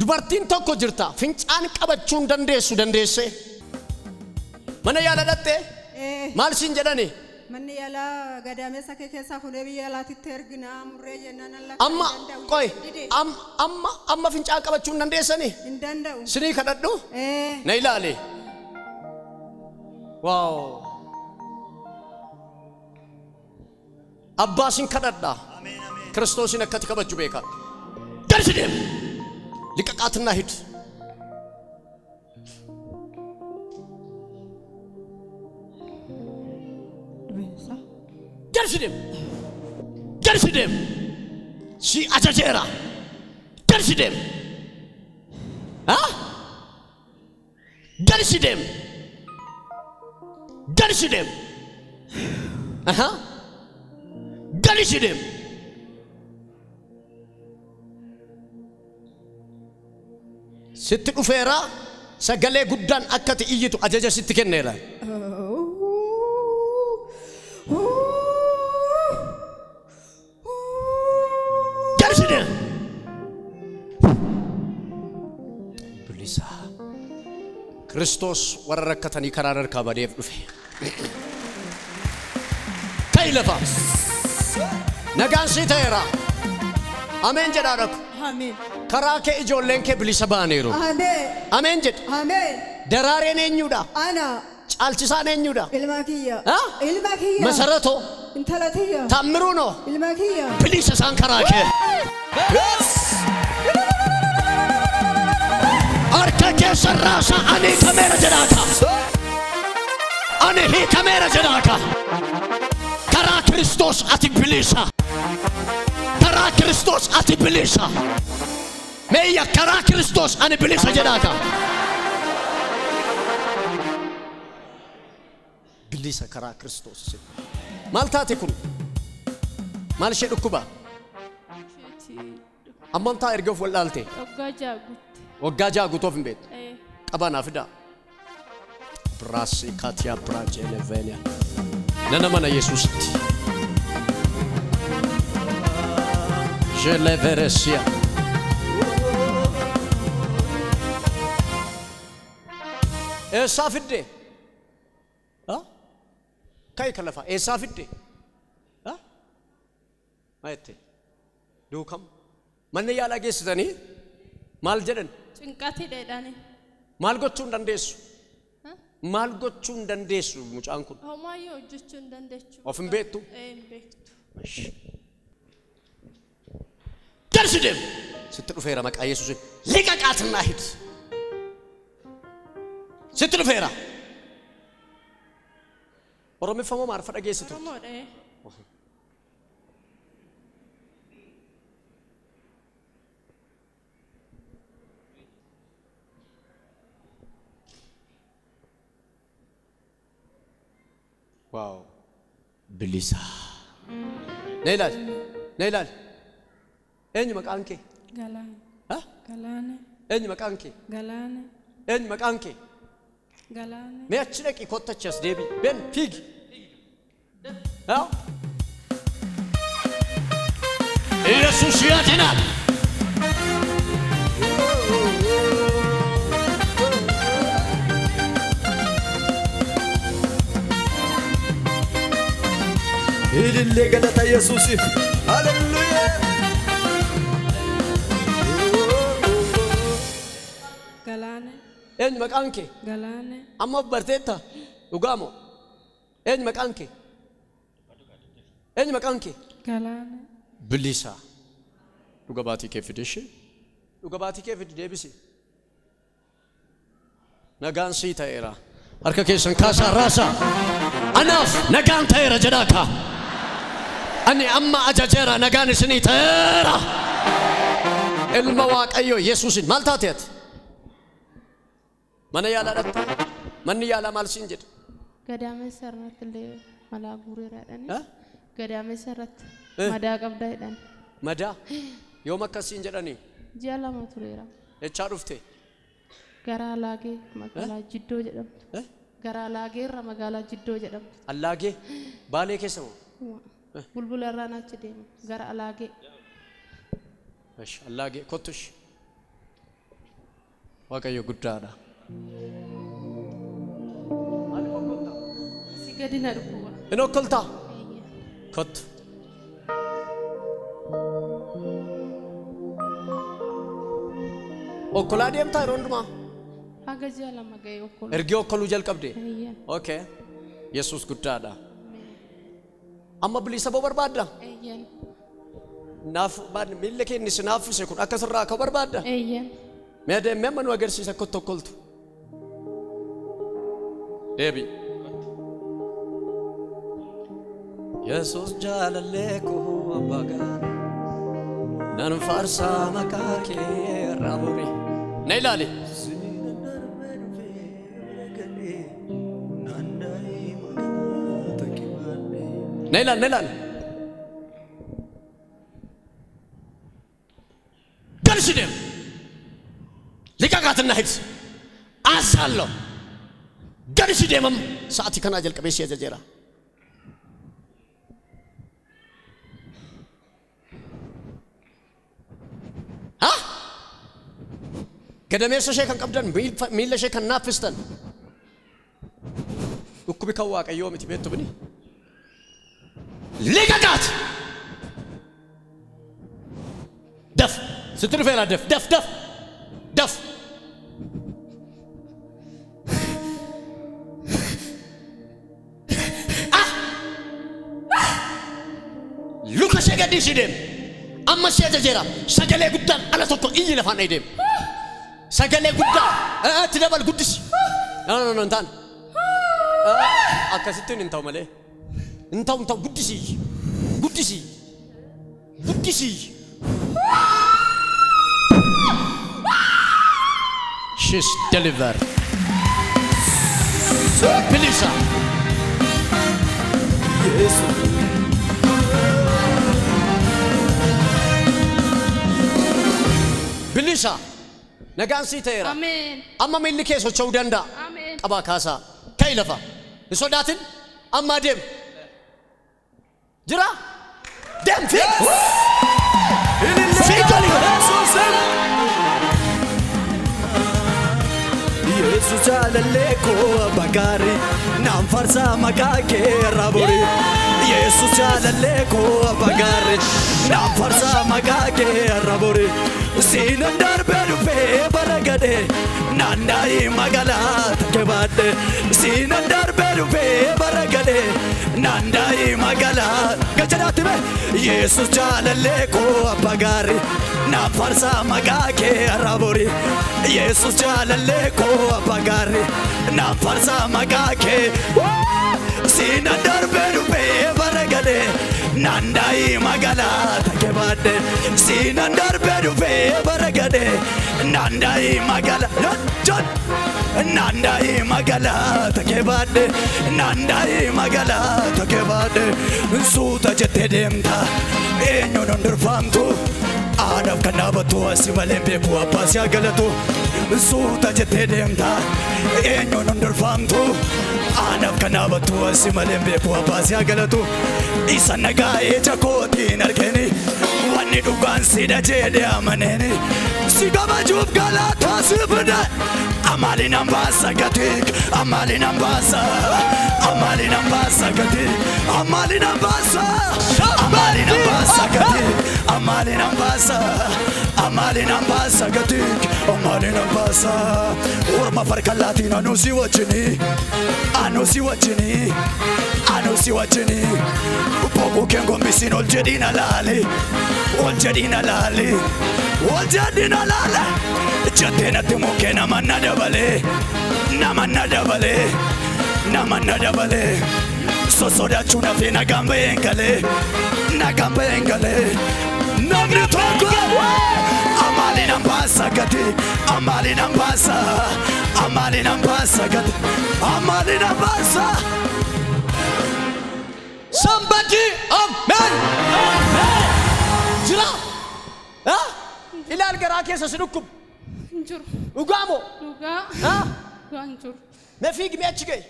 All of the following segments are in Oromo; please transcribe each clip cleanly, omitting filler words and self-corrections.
Dubartiin tokko jirta fincaan qabachuu hin dandeessu dandeesse. Mana yaala dhatte? Maal siin jedhani? Manni yaalaa gadameessa kee keessaa fuudhee biyya alaatitti erginaa murree jennaan alla. Amma qoy amma amma fincaan qabachuu hin dandeessani? Hin danda'u. Sinii kadhadhu? Na ilaali. Waaw. Abbaa sin kadhadha. Kiristoosin akkatti kabaju beeka. Garsi deem. ልቀቃትና ሂድ። ደርስድም ደርስድም ሲ አጀጀራ ደርስድም አ ደርስድም ደርስድም አሃ ደርስድም sitti dhufeera sagalee guddaan akka ati iyyitu ajaja sitti kenneera. Garsine bilisa Kiristoos warra rakkatanii karaa harkaa badeef dhufe. Ka'i lafa nagaan sii ta'eera. Ameen jedhaa rakku. Ameen. Karaa kee ijoolleen kee bilisa ba'aniiru. Ameen. Ameen jedhu. Ameen. Daraareen eenyudha? Ana. Caalchisaan eenyudha? Ilma kiyya. Ilma kiyya. Masaratoo. Intala tiyya. Taammiruu noo? Ilma kiyya. Bilisa isaan karaa kee. Harka keessa raasaa ani hiikameera jedhaaka. Ani hiikameera jedhaaka. Karaa Kiristoos ati bilisa. Karaa Kiristoos ati bilisa. Meeyya karaa Kiristoos ani bilisa jedhaaka. Bilisa karaa Kiristoos. Maal taate kun? Maal ishee dhukkuba? Ammam taa erga of wallaalte? Waggaa ja'a guutte. Waggaa ja'a guutuu of hin beektu? Qabaa naa fidaa. Biraasii Kaatiyaa Biraajeeleveeniyaa. Nana mana Yesuusitti. Jeleveresia. Eessaa fidde? Ka'i kan lafaa eessaa fidde? Maal jette? Duukam. Manni yaalaa geessitanii maal jedhan? Cinqatii dheedhani. Maal gochuu hin dandeessu? Maal gochuu hin dandeessu mucaan kun? Homaayyuu hojjechuu hin dandeechu. Of hin beektu? Hin beektu. Garsi deem. Sitti dhufeera maqaa Yesuusiin. Liqaqaatinaa hid. Sitti dhufeera. Oromiffamoo maal fadha geessitu? Oromoodha. Waaw. Bilisa. Na ilaali. Na ilaali. Eenyu maqaan kee? Galaana. Galaana. Eenyu maqaan kee? Galaana. Eenyu maqaan kee? Galaana. Mee achi dhaqi kottu achi as deebi'i. Ben fiigi. Yesuus yaadinaal. Ilillee galata Yesuusiif. Haleluuyaa. Galaana. Eenyu maqaan kee? Galaana. Amma of barteetta? Dhugaamoo? Eenyu maqaan kee? Eenyu maqaan kee? Galaana. Bilisa. Dhuga baatii kee fidi ishee. Dhuga baatii kee fidi deebisi. Nagaan sii ta'eera. Harka keessan kaasaa raasaa. Anaaf nagaan ta'eera jedhaa kaa. Ani amma ajajeera nagaan isinii ta'eera. Ilma Waaqayyoo Yesuusin maal taate ati? Mana yaalaa dhaqxe? Manni yaalaa maal siin jedhe? Gadameessa irratti illee malaa guureera jedhani. Gadameessa irratti madaa qabda jedhan. Madaa? Yoom akkasiin jedhanii? Ji'a 2 tureera. Eechaa dhufte? Gara Alaagee magaalaa Jiddoo jedhamtu. Gara Alaagee irra magaalaa Jiddoo jedhamtu. Allaagee? Baalee keessa moo? Bulbula irraan achi deema. Gara Alaagee. Esh Allaagee kottu ishi. Waaqayyo guddaadha. Si gadi na dhukkuba. Hin okkoltaa? Kottu. Okkolaa deemtaa yeroo hundumaa? Haga ji'a 2 ga'e okkoluu. Ergi okkoluu jalqabde? Okay. Yesuus guddaadha. Amma bilisa boo barbaadda? Naaf miilla kee inni si naaffise kun akka sirraa ka'u barbaadda? Mee deemee amma nu agarsiisa akka okkoltu. Deebi. Yesuus jaalallee koo abbaa gaarii nan faarsaa maqaa kee irraa bore. Na ilaali. Na ilaali, na ilaali. Galchi deem. Liqaqaatiin na hidhi. Aasaallo. Galchi deemam. Sa'aatii kanaa jalqabee si ajajeera. Gadameessa ishee kan qabdan, miilla ishee kan naaffistan. Dhukkubi kan Waaqayyoo miti beektu bini. Liqaqaat! Daf! Sitti dhufeera daf! Daf! Daf! Daf! Ah! Luka ishee gadi ishee deem. Amma ishee ajajeera. Sagalee guddaan ala tokko iyyi lafaan dhahee deem. Sagalee guddaa itti dabal guddisi. No no no hin taane. Akkasittiin hin ta'u malee. Hin ta'u hin ta'u guddisi. Guddisi. Guddisi. She's delivered. Bilisa. Yesus. Bilisa. Nagaan sii ta'eera. Ameen. Amma miilli kee socho'uu danda'a. Ameen. Qabaa kaasaa. Ka'i lafa. Hin sodaatin. Amma deem. Jira? Deem fiig. Fiig olii. Yesus jaalallee koo abbaa gaarii naan faarsaa maqaa kee irraa bori. Yesus jaalallee koo abbaa gaarii naan faarsaa maqaa kee irraa bori. Siinan darbee dhufee bara gadhee naanna'ii magaalaa takkee baadhee. Siinan darbee dhufee bara gadhee naanna'ii magaalaa galchanaatti bee. Yesus jaalallee koo abbaa gaarii naan faarsaa maqaa kee irraa bori. Yesus jaalallee koo abbaa gaarii naan faarsaa maqaa kee. Siinan darbee dhufee bara gadhee naanna'ii magaalaa takkee baadhee. Siinan darbee dhufee bara gadhee naanna'ii magaalaa naanna'ii magaalaa takkee baadhee naanna'ii magaalaa takkee baadhee. Suuta jettee deemta eenyuun hundurfaamtu aadaaf kan dhaabattu asi malee beeku abbaa si haa galatu. Suuta jettee deemta eenyuun hundurfaamtu aadaaf kan dhaabattu asi malee beeku abbaa si haa galatu. Isa nagaa ija kootiin argeni wanni dhugaan sidha jedhee amaneni si kabajuuf galataa si fide. Amaaliin hambaasa gatii amaaliin hambaasa amaaliin hambaasa gatii amaaliin hambaasa amaaliin hambaasa gatii amaaliin hambaasa amaaliin hambaasa gatii amaaliin hambaasa. Orma farkallaatiin anuu si wajjini anuu si wajjini anuu si wajjini. Boquu keen gombisiin ol jedhiin alaali ol jedhiin alaali ol jedhiin alaali. Jettee natti mukkee nama na dabalee nama na dabalee nama na dabalee. Sosodaachuun hafee nagaan ba'een galee nagaan ba'een galee. Namni tokko amaaliin hambaasa gatii amaaliin hambaasa amaaliin hambaasa gatii amaaliin hambaasa. Somebody amen. Jira? Ilaal garaa keessa si dhukkubu. Hin jiru. Dhugaa moo? Dhugaa. Dhugaa hin jiru. Mee fiigi mee achi ga'i.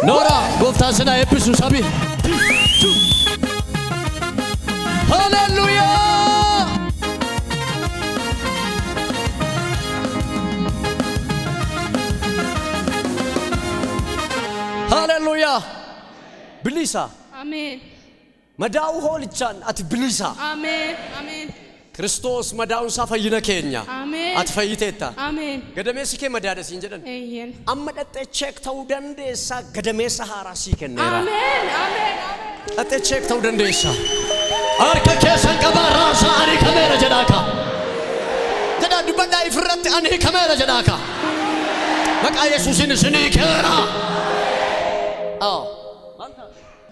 Noora gooftaan sinaa eebbisu sabi. Haleluuyaa! Hallelujah. Bilisa. Ameen. Madaa'uu hoolichaan ati bilisa. Ameen. Ameen. Kiristoos madaa'uun isaa fayyina keenya. Ameen. Ati fayyiteetta. Ameen. Gadameessi kee madaadha siin jedhan. Eeyyen. Amma dhattee cheek ta'uu dandeessa gadameessa haaraa sii kenneera. Ameen. Ameen. Ameen. Dhattee cheek ta'uu dandeessa. Harka keessan qabaa raasaa ani kameera jedhaa ka. Jedhaa dubbadhaa ifirratti ani kameera jedhaa ka. Maqaa Yesuusiin isinii keera.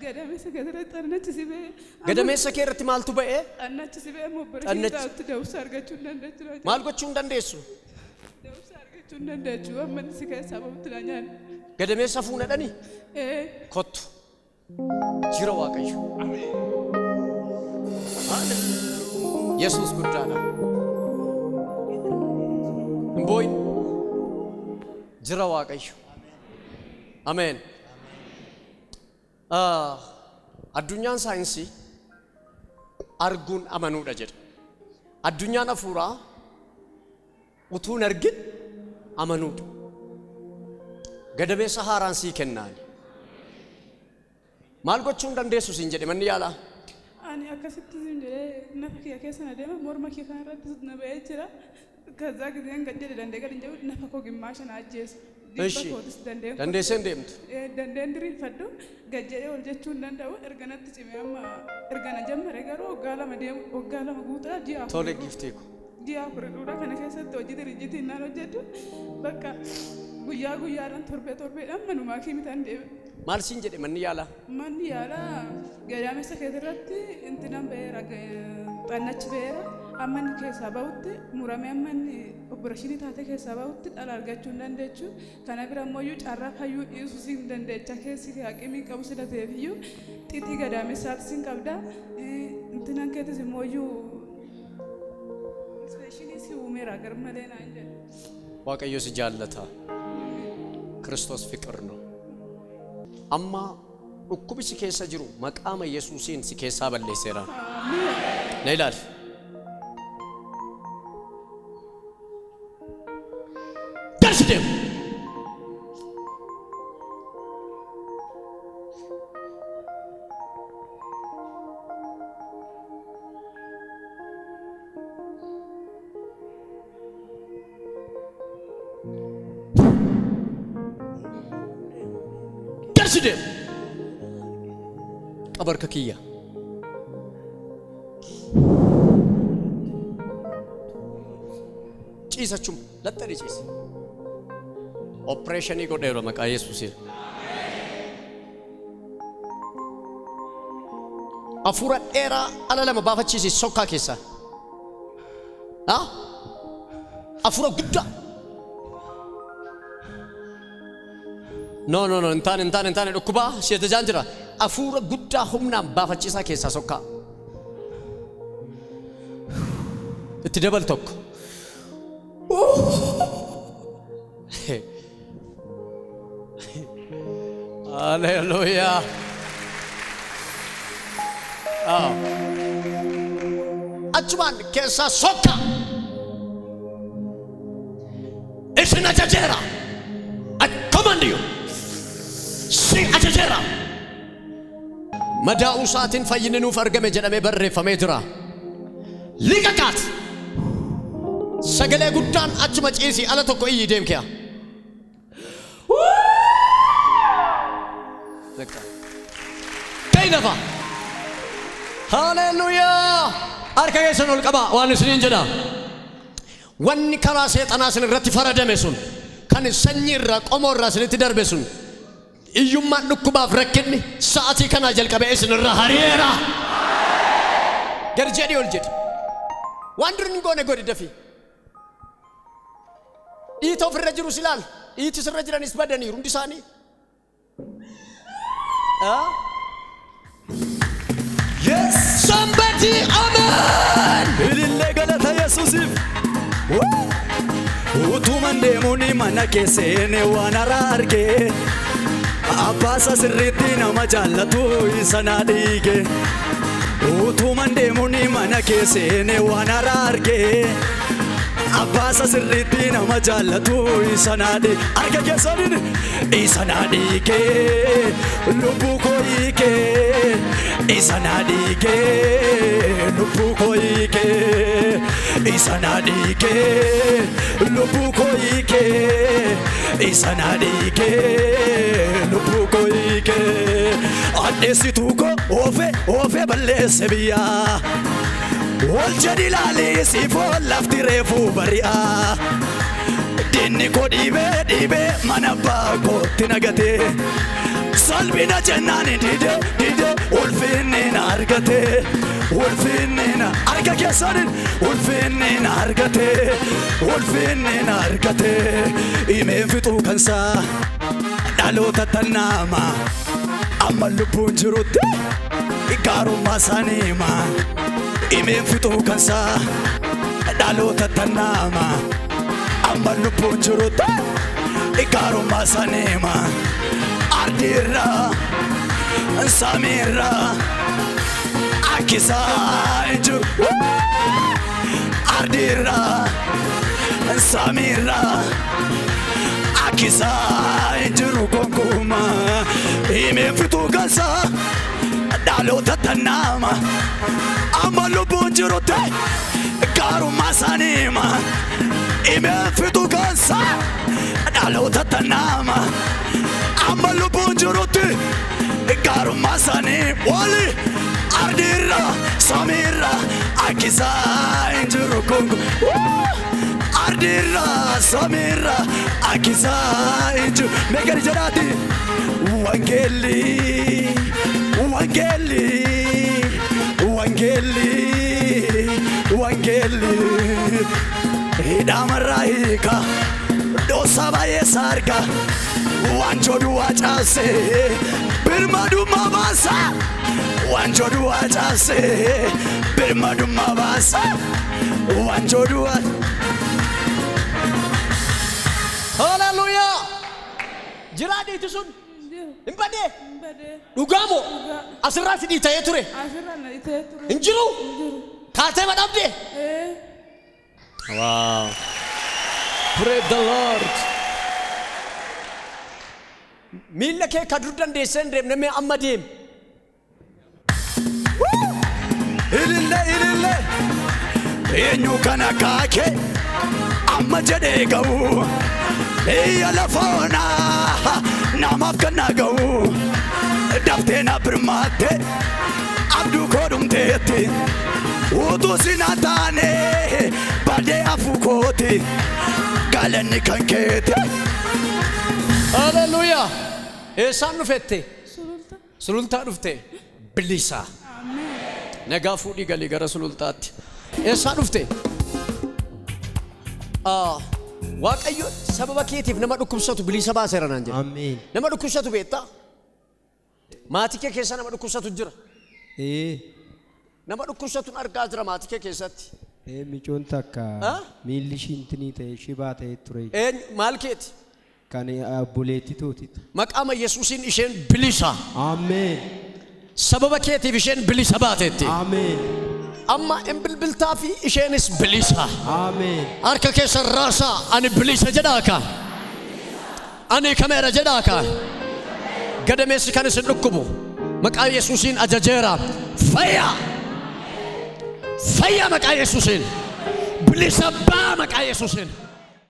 Gadameessa kee irratti xannachi si ba'e. Gadameessa kee irratti maaltu ba'e? Xannachi si ba'e mobbara taa'utti da'umsa argachuu hin dandeechu. Maal gochuu hin dandeessu? Da'umsa argachuu hin dandeechu. Amma inni si keessaa bahutti na nyaanne. Gadameessa fuunadhani? Ee. Kottu. Jira Waaqayyo. Yesuus guddaadha. Hin boo'in. Jira Waaqayyo. Ameen. Addunyaan saayinsii arguun amanuudha jedha. Addunyaan hafuuraa utuu hin argin amanuudha. Gadameessa haaraan sii kennaani. Maal gochuu hin dandeessu siin jedhe manni yaalaa? Ani akkasitti siin jedhee nafa kiyya keessa na deema morma kiyya kana irratti na ba'ee jira. Kazaa giseen gad jedhe dandee gad hin jedhu nafa koo gimmaasha na ajjeesa. Ishi. Dandeessee hin deemtu. Dandeen diriirfadhu gad jedhee ol jechuu hin danda'u erga natti cimee amma erga na jammare garuu waggaa lama deemu waggaa lama guutaa ji'a afur. Tole giftee ko. Ji'a afur dhuudha kana keessatti hojii diriijitiin naan hojjedhu bakka guyyaa guyyaadhaan torbee torbeedhaan manumaa kiimitaan deeme. Maal siin jedhe manni yaalaa? Manni yaalaa gadameessa keetirratti intinan ba'eera xannachi ba'eera amma inni keessaa bahutti muramee amma inni opereeshinii taatee keessaa bahutti dhala argachuu hin dandeechu. Kana bira immoo carraa fayyuu dhiisuu siin dandeecha keessi haqimii qabu sila ta'eefiyyuu xixii gadameessaati siin qabda. Intinan keetis immoo ispeeshinii si uumeera gar malee naan jedhe. Waaqayyo si jaallata. Kiristoos fiqir ነው. Amma dhukkubi si keessa jiru maqaama Yesuusiin si keessaa balleesseera. Na ilaali. Darsi deemu. Darsi deemu. Qabarka kiyya. Ciisachum laxxadhi ciisi. Opereeshinii godheera maqaa Yesuusiin. Hafuura dheeraa ala lama baafachiisi sokkaa keessa. Hafuura guddaa. No no no hin taane hin taane hin taane dhukkubaa si'ata jaan jira. Hafuura guddaa humnaan baafachiisaa keessaa sokkaa. Itti dabal tokko. Hallelujah. Achumaan keessaa sokkaa. Isin ajajeera. I command you. Si ajajeera. Madaa'uu isaatiin fayyinni nuuf argame jedhamee barreeffamee jira. Liqaqaat. Sagalee guddaan achuma ciisii ala tokko iyyii deemkiya. Ka'i nafa. Hallelujah. Harka keessan ol qabaa waan isiniin jedha. Wanni karaa seexanaa isin irratti faradame sun kan sanyii irraa qomoo irraa isinitti darbe sun iyyummaan dhukkubaaf rakkinni sa'atii kanaa jalqabee isin irraa hari'eera. Gad jedhii ol jedhi. Waan dur hin goone godhi dafii. Dhiita ofirra jirus ilaal. Dhiiti sirra jiranis badaniiru hundi isaanii. Yes. Somebody amen. Ilillee galata Yesuusiif. Utuman deemuun mana keesseen waan haaraa argee. Abbaasa sirriitti nama jaallatu isa na dhiige. Utuman deemuun mana keesseen waan haaraa argee. Abbaasa sirriitti nama jaallatu isa naadhi harka keessaniin isa naadhiikee lubbuu koo hiikee isa naadhiikee lubbuu koo hiikee isa naadhiikee lubbuu koo hiikee isa naadhiikee lubbuu koo hiikee addeessituu koo oofee oofee balleesse biyyaa. Wal jedhi ilaalii siifoo lafti reefuu bari'aa. Diinni koo dhiibee dhiibee mana abbaa kootti nagatee. Salphina jennaan didee didee ulfinni na argatee. Ulfinni na harka keessaniin ulfinni na argatee. Ulfinni na argatee. Himeen fixuu kansaa dhaloota tannaama. Amma lubbuun jirutti gaarummaa isaanii hima. Himeen fixuu kansaa dhaloota tannaama. Amma lubbuun jirutti gaarummaa isaanii hima. Ardiirraa samiirraa akkisaa hin jiru. Ardiirraa samiirraa akkisaa hin jiru gonkumaa. Himeen fixuu kansaa dhaloota tannaama. Amma lubbuun jirutti gaarummaa isaanii hima. Himeen fixuu kansaa dhaloota tannaama. Amma lubbuun jirutti gaarummaa isaanii wali ardiirra samiirra akkisaa hin jiru gonkumaa. Ardiirra samiirra akkisaa hin jiru. Mee gadi jedhaati. Wangeelli wangeelli wangeelli wangeelli hidhamarraa hiika dhoosa baay'ee sarga wanjoo duwwaa caasee birmadummaa baasa wanjoo duwwaa caasee birmadummaa baasa wanjoo duwwaa. Hallelujah. Jiraa dhiitu sun hin badee? Hin badee. Dhugaamoo? Dhugaa. Asirraa si dhiita'ee ture? Asirraa na dhiitee ture. Hin jiru? Hin jiru. Kaatee madhabdee? Ee. Wow. Praise the Lord. Miilla kee ka dur dandeessee hin deemne mee amma deemi. Ilillee ilillee eenyu kana kaakee amma jedhee ga'u iyya lafoonaa namaaf kan na ga'u daftee na birmaatte abduu koo dhumteetti utuu sinaa taane badee afuu kooti galanni kan keeti. Hallelujah. Eessaan dhufette? Sululta. Sulultaa dhufte? Bilisa. Ameen. Nagaa fuudhii galii gara sulultaatti. Eessaa dhufte? Waaqayyo sababa keetiif nama dhukkubsatu bilisa baaseera naan jedhe. Ameen. Nama dhukkubsatu beektaa? Maatii kee keessa nama dhukkubsatu jira. Ee, Nama dhukkubsatu argaa jira maatii kee keessatti. ee micoon takka Ah? miilli ishiintinii ta'e shibaa ta'e ture. Eenyu maal keeti? Kan obboleettii tootitu. Maqaama Yesuusiin isheen bilisa. Ameen. Sababa keetiif isheen bilisa baateetti. Ameen. Amma hin bilbiltaa fi isheenis bilisa. Ameen. Harka keessa raasaa ani bilisa jedhaa ka. Ani kameera jedhaa ka. Gadameessi kan isin dhukkubu maqaa Yesuusiin ajajeera. Fayyaa! Fayyaa maqaa Yesuusiin. Bilisa baa maqaa Yesuusiin.